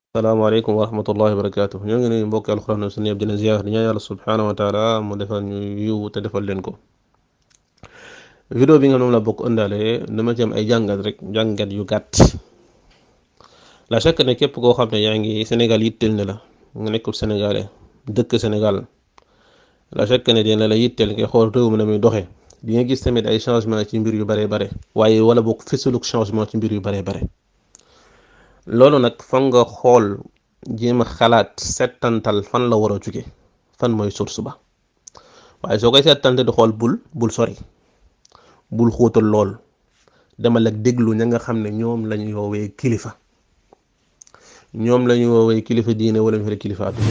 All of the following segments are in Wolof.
salaamaaleykum wa rahmatullahi wa barakaatu ñoo ngi nuyu mbokki alxuraan sunni yëpp dina ziyaar di ñaan yàlla subhaanahu wa taala mu defal ñu yiw te defal leen ko. vidéo bi nga xam ne la bokk ëndaale dama ci am ay jàngat rek jàngat yu gàtt. la chaque ne képp koo xam ne yaa ngi Sénégal yitteel ne la nga nekkul sénégalais dëkk Sénégal la chaque ne dina la yitteel nga xool réew mi na muy doxee di nga gis tamit ay changement ci mbir yu bare bare waaye wala bokk fësaluk changement ci mbir yu bare bare. loolu nag fa nga xool jéem a xalaat settantal fan la war a jóge fan mooy source ba waaye soo koy settante di xool bul sori bul xóotal lool demal ak déglu ña nga xam ne ñoom lañu woowee kilifa ñoom lañu woowee kilifa diine wala ñu fere kilifa àdduna.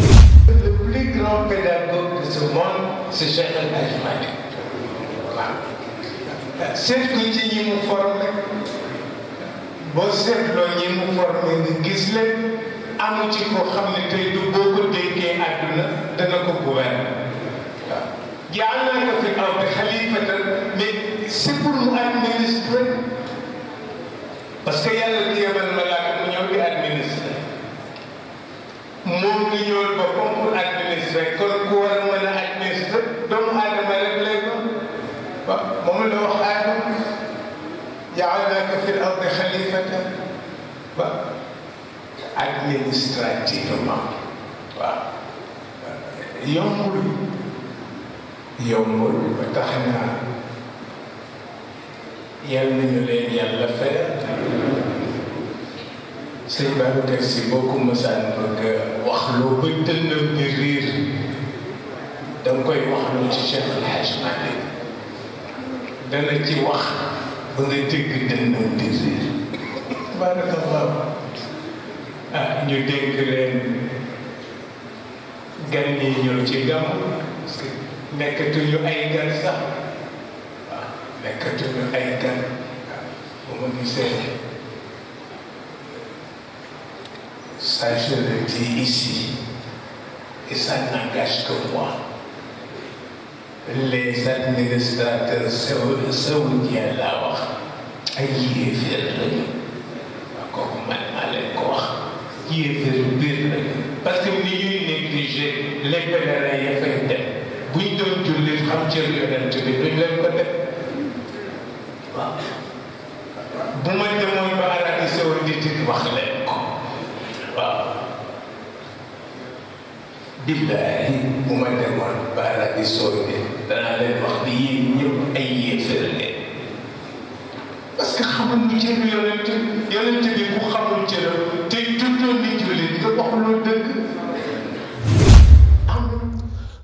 Le plus grand pédagogue de ce monde, c'est Cheikh El Hadji Malick. waaw seet ko ci ñi mu formé boo seetloo ñi mu formé nga gis leen amu ci ko xam ne tey du boo ko dénkee àdduna dana ko gouverner waaw ja'alnaaka fil ardi xalifatan mais c'est pour mu administrer parce que yàlla di yebal malaaka mu ñëw di administrer moom di ñëwal boppam pour administrer kon ku war a mën a administrer doomu aadama rek lay doon waaw moom la wax aadama ja'alnaaka fil ardi xalifatan waaw administrativement waaw yombul ba tax na yal nañu leen yàlla fayal sëñ Babacar Si boo ko mësaan bëgg wax loo ba dënnam di riir danga koy wax loo ci Cheikh El Hadji Malick dana ci wax ba nga dégg dënnam di riir barakallahu ñu dénk leen gan ñi ñëw ci gàmm parce que nekkatuñu ay gan sax waaw nekkatuñu ay gan bu ma gisee ça je le dis ici et ça n'engage que moi les administrateurs saoudiens laa wax ay yéeféer lañu waaw kooku man maa leen ko wax yéeféer biir lañu parce que ni ñuy négliger les pèlerins ya fay dem buñ doon jullit xam cër yonent bi duñ leen ko def waaw bu ma demoon ba Arabie Saoudite wax leen ko waaw billahi bu ma demoon ba Arabie Saoudite danaa leen wax bi yéen ñëpp ay yéeféer leen parce que xamuñu cër yonent bi bu xamul cëram te tuddoon ni jullit nga waxuloo dëgg.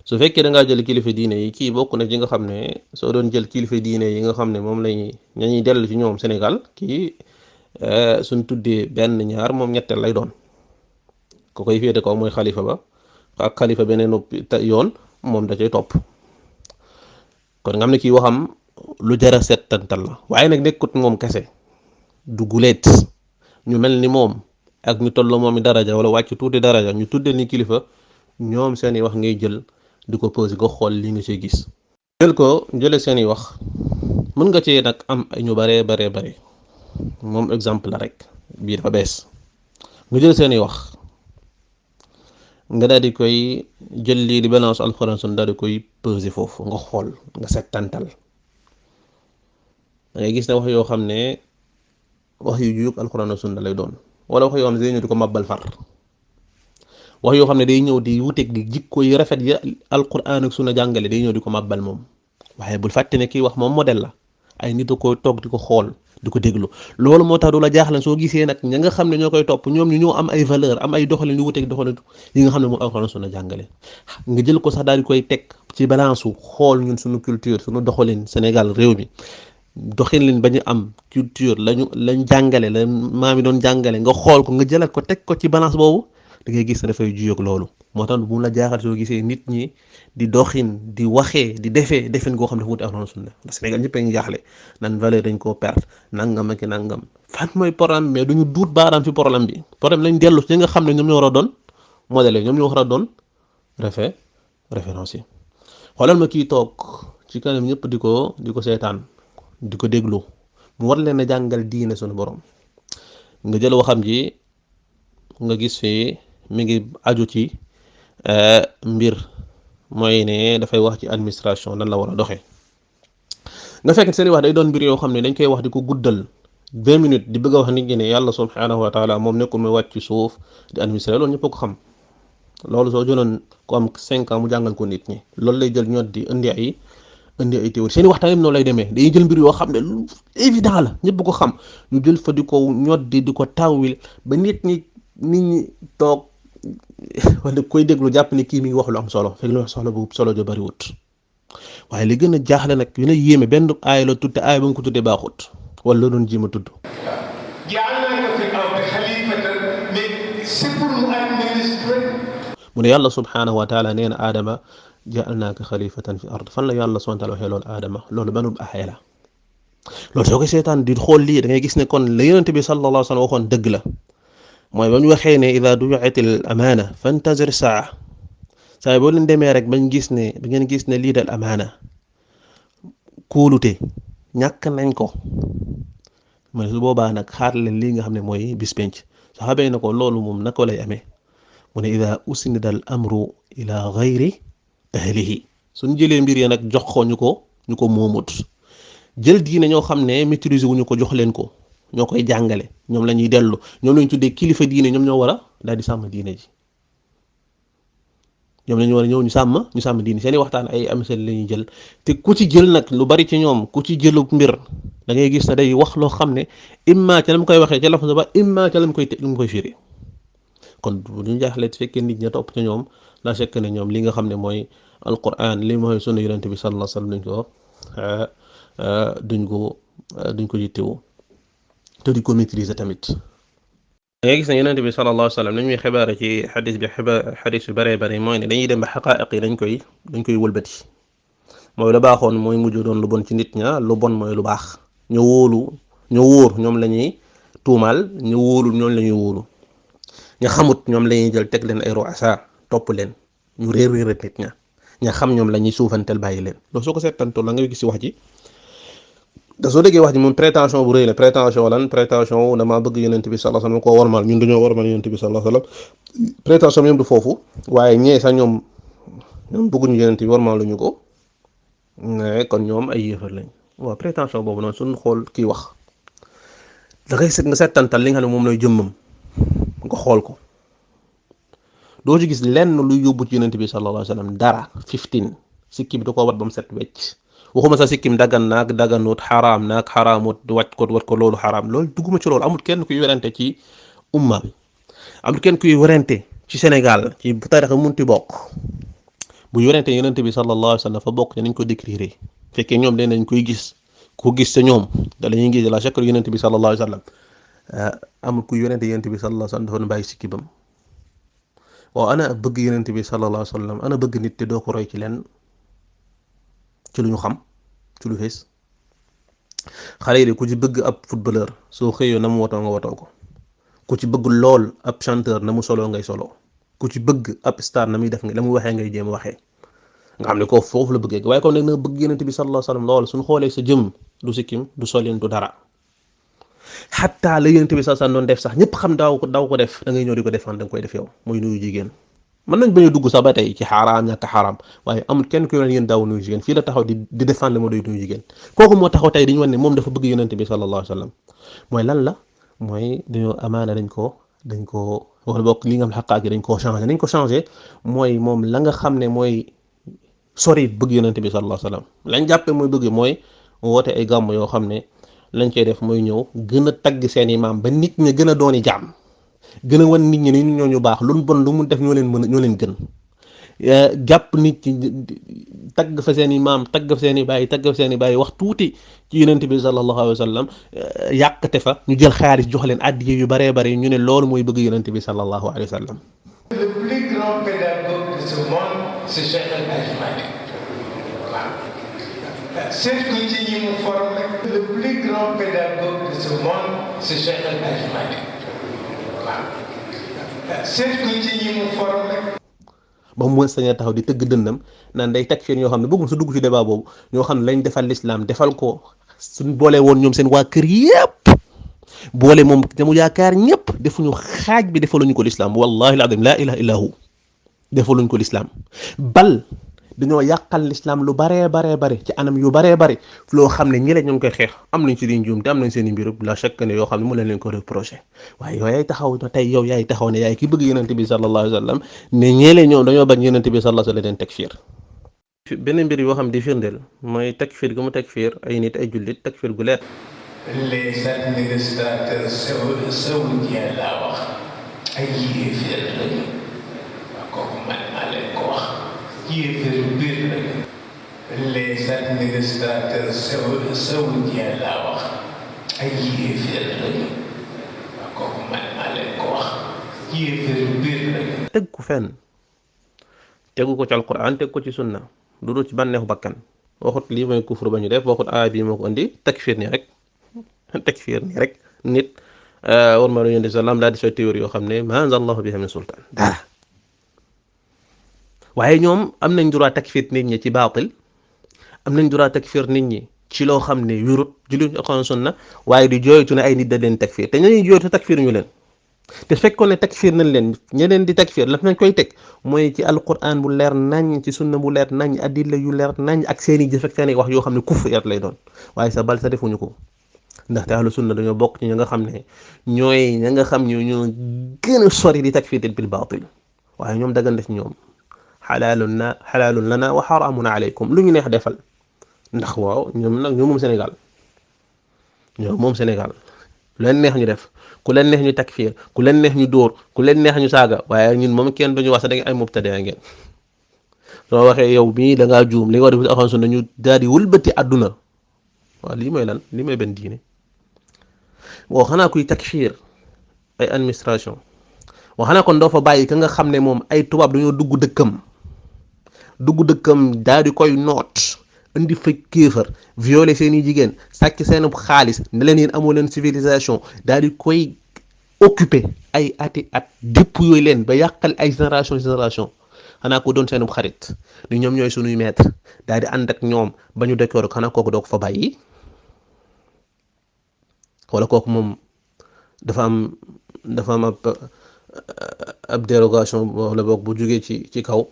su fekkee da ngaa jël kilifa diine yi kii bokk na ci nga xam ne soo doon jël kilifa diine yi nga xam ne moom lañuy ñañuy dellu ci ñoom Sénégal kii suñ tuddee benn ñaar moom ñetteel lay doon ko koy féete kaw mooy xalifa ba ak xalifa beneen yoon moom da cay topp kon nga xam ne kii waxam lu jara settantal la waaye nag nekkut moom kese du guleet ñu mel ni moom ak ñu toll moom i daraja wala wàcc tuuti daraja ñu tuddee ni kilifa ñoom seeni wax ngay jël di ko posé ko xool li nga see gis jële seeni wax mën nga cee nag am ay ñu bare moom exemple la rek bii dafa bees nga jël seeni wax nga daal di koy jël lii di balance alxuraan sun daal di koy pesé foofu nga xool nga settantal da ngay gis ne wax yoo xam ne wax yu juyug alxuraan sunna lay doon wala wax yoo xam ne day ñëw di ko mabbal far wax yoo xam ne day ñëw di wuteeg di jikko yi rafet ya alxuraan ak sunna jàngale day ñëw di ko mabbal moom waaye bul fàtte ne kii wax moom modèle la ay nit a koy toog di ko xool di ko déglu loolu moo tax du la jaaxle soo gisee nag ña nga xam ne ñoo koy topp ñoom ñu ñoo am ay valeur am ay doxalin yu wuteeg doxalin yi nga xam ne moom alxuraan sunna jàngale nga jël ko sax daal di koy teg ci balance su xool ñun suñu culture suñu doxalin Sénégal réew mi doxin leen ba ñu am culture lañ jàngale la maam yi doon jàngale nga xool ko nga jëlat ko teg ko ci balance boobu da ngay gis ne dafay juyoog loolu moo tax bu la jaaxal soo gisee nit ñi di doxin di waxee di defin goo xam ne fu wuti alxuraan sunna ndax Sénégal ñëpp a ngi jaaxle nan valeur dañ koo perte nangam ak nangam fan mooy problème mais duñu duut baaraam fi problème bi problème lañ dellu ci nga xam ne ñoom ñoo war a doon modèle ñoom ñoo war a doon référence yi xoolal ma kii toog ci kanam ñëpp di ko seetaan di ko déglu mu war leen a jàngal diine sunu borom nga jël waxam ji nga gis fi mi ngi aju ci mbir mooy ne dafay wax ci administration nan la war a doxee nga fekk seen wax day doon mbir yoo xam ne dañ koy wax di ko guddal 20 minutes di bëgg a wax nit ñi ne yàlla subhanahu wa taala moom nekkul muy wàcc ci suuf di administrer loolu ñëpp ko xam loolu soo jëloon ko am 5 ans mu jàngal ko nit ñi loolu lay jël ñoot di indi ay théorie seen waxtaan yëpp noonu lay demee dañuy jël mbir yoo xam ne lu évident la ñëpp ko xam ñu jël fa di ko ñoot di ko tawil ba nit ñi toog wala koy déglu jàpp ne kii mi ngi wax lu am solo fekk lu wax soxla bu solo jo bari wut waaye li gën a jaaxle nag yu ne yéeme benn aay la tudde aay ba nga ko tuddee baaxut wala la doon jéem a tudd mu ne yàlla subhanahu wa taala nee na aadama ja'alnaaka xalifatan fi ard fan la yàlla subhanahu wa taala waxee loolu aadama loolu banul aaya la loolu soo ko seetaan di xool lii da ngay gis ne kon la yonent bi sallallahu alayhi wa sallam waxoon dëgg la mooy ba ñu waxee ne ida du'iat al amaana fantazir saa boo leen demee rek ba ngeen gis ne lii dal amaana kóolute ñàkk nañ ko mooy su boobaa nag xaar leen lii nga xam ne mooy bis penc saxaaba yi na ko loolu moom naka lay amee mu ne ida usnida al amru ila gayri ahlihi suñ jëlee mbir yi nag jox ko ñu ko moomut jël diine ñoo xam ne maîtriser wuñu ko jox leen ko ñoo koy jàngale ñoom la ñuy dellu ñoom lañ tuddee kilifa diine ñoom ñoo war a daal di sàmm diine ji ñoom la ñu war a ñëw ñu sàmm diine seeni waxtaan ay amsel la ñuy jël te ku ci jël nag lu bari ci ñoom ku ci jëlu mbir da ngay gis ne day wax loo xam ne imma ca la mu koy waxee ca lafaz ba imma ca la mu koy firi kon bu ñu jaaxle su fekkee nit ña topp ca ñoom la fekk ne ñoom li nga xam ne mooy alquran li mooy sunna yonent bi sallallahu alayhi wasallam duñ ko yittewoo te di ko maîtriser tamit da ngay gis ne yonent bi sallallahu alayhi wasallam nañuy xibaare ci xadis yu bëree bëri mooy ne dañuy dem ba xaqaa'iq yi dañ koy wëlbati mooy la baaxoon mooy mujj doon lu bon ci nit ña lu bon mooy lu baax ñu wóor ñoom la ñuy tuumaal ñu wóolu ñoom la ñuy wóolu ña xamut ñoom la ñuy jël teg leen ay ru'asa topp leen ñu réer nit ña xam ñoom la ñuy suufantel bàyyi leen loolu soo ko seetanto la nga gis ci wax ji da soo déggee wax ji moom prétention bu rëy la prétention dama bëgg yonent bi sallallahu alayhi wasallam koo warmal ñun dañoo warmal yonent bi sallallahu alayhi wasallam prétention même du foofu waaye ñee sax ñoom bëgguñu yonent bi warmal luñu ko mais kon ñoom ay yéefar lañ waaw prétention boobu noonu suñu xool kii wax da ngay nga seetantal li nga xam ne moom lay jëmmam nga xool ko doo ci gis lenn luy yóbbu ci yonent bi sallallahu alayhi wasallam dara 15 sikki bi da koo wat ba mu set wecc waxuma sa sikkim dagan naag daganut xaraam naag xaraamut wat ko loolu xaraam loolu dugguma ci loolu amul kenn kuy werante ci umma bi amul kenn kuy werante ci Sénégal ci tarixa munti bokk bu werante yonent bi sallallahu alayhi wasallam fa bokk nañ ko décrire fekkee ñoom dañ koy gis ku gis te ñoom da lañuy gis la chaque yonent bi sallallahu alayhi wasallam amul kuy werante yonent bi sallallahu alayhi wasallam dafa bàyyi sikki bam waaw ana bëgg yonent bi sallallahu alayhi wasallam ana bëgg nit te doo ko roy ci leen ci lu ñu xam ci lu fees xale yi de ku ci bëgg ab footballeur soo xëyoo na mu wotoo nga wotoo ko ku ci bëgg lool ab chanteur na mu soloo ngay soloo ku ci bëgg ab star na muy def nga la muy waxee ngay jéem waxee nga xam ne ko foofu la bëggee waaye comme nag na bëgg yonent bi sallallahu alayhi wasallam lool suñu xoolee sa jëm du sikkim du solin du dara xataa la yonent bi sallallahu alayhi wasallam doon def sax ñëpp xam daaw ko def da ngay ñëw di ko defaan da nga koy def yow muy nuyu jigéen mën nañ bañ a dugg sax ba tey ci xaaraam ñàkk xaaraam waaye amul kenn ku yéen daaw nuyu jigéen fii la taxaw di défendre moo doy nuyu jigéen kooku moo taxaw tey dañu wan ne moom dafa bëgg yonent bi sallallahu alayhi wasallam mooy lan la mooy dañoo amaana dañ ko wala bokk li nga xam xaqaak yi dañ ko changé mooy moom la nga xam ne mooy sori bëgg yonent bi sallallahu alayhi wasallam lañ jàppe mooy bëgg mooy woote ay gàmm yoo xam ne lañ koy def mooy ñëw gën a tagg seen i maam ba nit ñi gën a dooni jaam gën a wan nit ñi ni ñoo ñu baax lu bon lu mu def ñoo leen gën jàpp nit ñi tagg fa seen i maam tagg fa seen i baay wax tuuti ci yonent bi sallallahu alayhi wa sallam yàqte fa ñu jël xaalis jox leen addiya yu baree bare ñu ne loolu mooy bëgg yonent bi sallallahu alayhi wa sallam. Le plus grand pédagogue de ce monde c'est Cheikh El Hadji Malick. C'est que ci ñi mu formé. Le plus grand pédagogue de ce monde c'est Cheikh El Hadji Malick. C'est que ci ñi mu formé. ba mu sañ a taxaw di tëgg dënnam naan day teg feen yoo xam ne bëggum su dugg ci débat boobu ñoo xam ne lañ defal l'islam defal ko suñ boolee woon ñoom seen waa kër yépp boole moom damu yaakaar ñëpp defuñu xaaj bi defaluñu ko lislaam wallahi alazim la ilaha illa hu defaluñ ko lislaam bal dañoo yàqal lislaam lu baree bare ci anam yu baree bare loo xam ne ñi la ñu ngi koy xeex am nañ ci di njuum te am nañ seen i mbirub la chaque ne yoo xam ne mu leen ko reproché waaye yow yaay taxaw tey yow yaay taxaw ne yaay ki bëgg yonent bi sallallahu alayhi wa sallam ne ñeele ñoom dañoo bañ yonent bi sallallahu alayhi wa sallam takfir benn mbir yoo xam di firndeel mooy takfir gu mu takfir ay nit ay jullit takfir gu leer les administrateurs saoudiens laa wax ay yéeféer lañu waa kooku man maa leen ko wax yéeféer biir lañu les administrateurs saoudiens laa wax ay yéeféer lañu waa kooku man maa leen ko wax yéeféer biir lañu teg ko fenn tegu ko ci alquran teg ko ci sunna du dul ci bànneexu bakkan waxut lii mooy kufur ba ñu def waxut aaya bii moo ko indi takfir nii rek takfir nii rek nit war ma yonent sallam daal di say théorie yoo xam ne ma anzalallahu biha min sultaan dara waaye ñoom am nañ droit takfir nit ñi ci baatil am nañ droit takfir nit ñi ci loo xam ne wérut julli alquran sunna waaye di jooytu ne ay nit da leen takfir te ñooñuy jooytu takfir ñu leen te fekkoon ne takfir nañ leen ñeneen di takfir la nañ koy teg mooy ci alquran bu leer nañ ci sunna bu leer nañ adilla yu leer nañ ak seeni jëf ak seeni wax yoo xam ne kufr lay doon waaye sa bal sa defuñu ko ndaxte ahlu sunna dañoo bokk ci ñi nga xam ne ñooy ña nga xam ñoo gën a sori di takfir bil baatil waaye ñoom dagan def ñoom xalaalun lana wa xaraamun alaykum lu ñu neex defal ndax waaw ñoom nag ñoo moom Sénégal ñoom moom Sénégal lu leen neex ñu def ku leen neex ñu takfir ku leen neex ñu dóor ku leen neex ñu saaga waaye ñun moom kenn duñu wax sax da nga ay mubtadi ngeen soo waxee yow mii da ngaa juum li nga war a def alxuraan sunna ñu daal di wëlbati àdduna waaw lii mooy lan lii mooy benn diine boo xanaa kuy takfir ay administration boo xanaa kon doo fa bàyyi ka nga xam ne moom ay tubaab dañoo dugg dëkkam daal di koy noot indi fa kéefar violer seeni jigéen sàcc seen xaalis ne leen yéen amoo leen civilisation daal di koy occuper ay ati at dépp yooyu leen ba yàqal ay génération xanaa ko doon seen xarit ni ñoom ñooy sunuy maître daal di ànd ak ñoom ba ñu décor xanaa kooku doo ko fa bàyyi wala kooku moom dafa am ab dérogation wala boog bu jógee ci kaw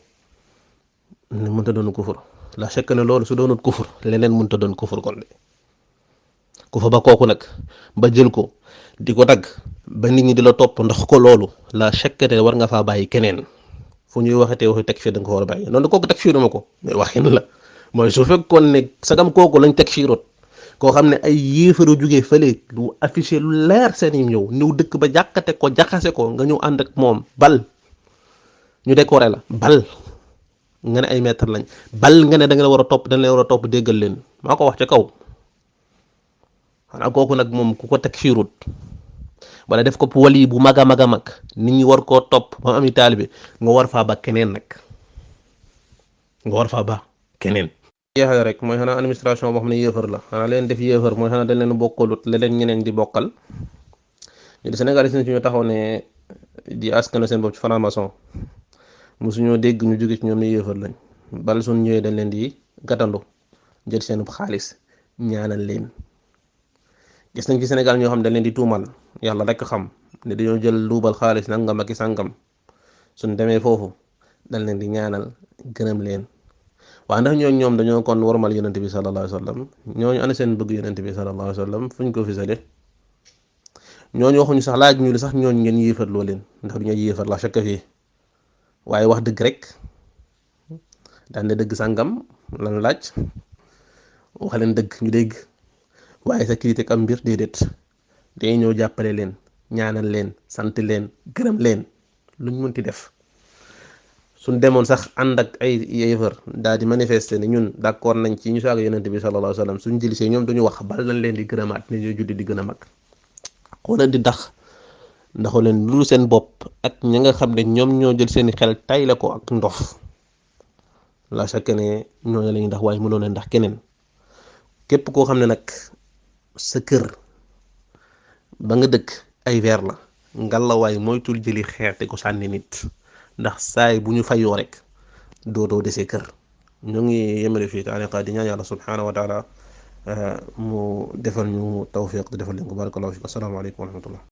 ne mënta doon kufur la chaque ne loolu su doonut kufur leneen mënta doon kufur kon de ku fa ba kooku nag ba jël ko di ko dagg ba nit ñi di la topp ndax ko loolu la chaque ne war nga faa bàyyi keneen fu ñuy waxatee waxi takfir da nga ko war a bàyyi noonu kooku takfiruma ko mais waxin la mooy su fekkoon ne sagam kooku lañ takfiroot koo xam ne ay yéefaru jugee fële lu affiché lu leer seen i ñëw dëkk ba jàkkate ko jaxase ko nga ñëw ànd ak moom bal ñu décoré la bal nga ne ay maître lañ bal nga ne da nga war a topp dañ leen war a topp déggal leen maa ko wax ca kaw xanaa kooku nag moom ku ko takfirut wala def ko wali bu mag a mag nit ñi war koo topp ba am i taalibe nga war faa ba keneen nag nga war faa ba keneen jeexal rek mooy xanaa administration boo xam ne yéefar la xanaa leen def yéefar mooy xanaa dañ leen bokkalut leneen ñeneen di bokkal ñu di Sénégal yi ñu taxaw ne di askana seen bopp ci franc-maçon mosuñoo dégg ñu jóge ci ñoom ne yéefar lañ bal suñ ñëwee dañ leen di gàttandu jël seen xaalis ñaanal leen gis nañ ci Sénégal ñoo xam dañ leen di tuumal yàlla rek xam ne dañoo jël luubal xaalis nangam ak i sàngam suñ demee foofu dañ leen di ñaanal gërëm leen waaye ndax ñoom dañoo kon warmal yonent bi sallallahu alayhi wa sallam ñooñu ana seen bëgg yonent bi sallallahu alayhi wa sallam fuñ ko fisale ñooñu waxuñu sax laaj ñu li sax ñooñu ngeen yéefar loo leen ndax du ñu yéefar la chaque fii waaye wax dëgg rek daan ne dëgg sàngam lan laaj wax leen dëgg ñu dégg waaye sa critique am mbir déedéet day ñëw jàppale leen ñaanal leen sant leen gërëm leen luñ mënti def suñ demoon sax ànd ak ay yéefar daal di manifester ne ñun d'accord nañ ci ñu saaga yonent bi sallallahu alayhi wa sallam suñ jëlisee ñoom duñu wax bal lañ leen di gërëmaat ne ñuy juddi di gën a mag xoola di ndaxu leen lu seen bopp ak ñi nga xam ne ñoom ñoo jël seeni xel tay la ko ak ndof la chaque ne ñooñu lañuy ndax waaye mënoo leen ndax keneen képp koo xam ne nag sa kër ba nga dëkk ay weer la ngalawaay moytul jëli xeer te ko sànni nit ndax saay bu ñu fayoo rek doodoo desee kër ñu ngi yemale fii taaliqa di ñaan yàlla subhanahu wa taala mu defal ñu tawfiq te defal leen ko barakallahu fiik asalaamaaleykum wa rahmatullah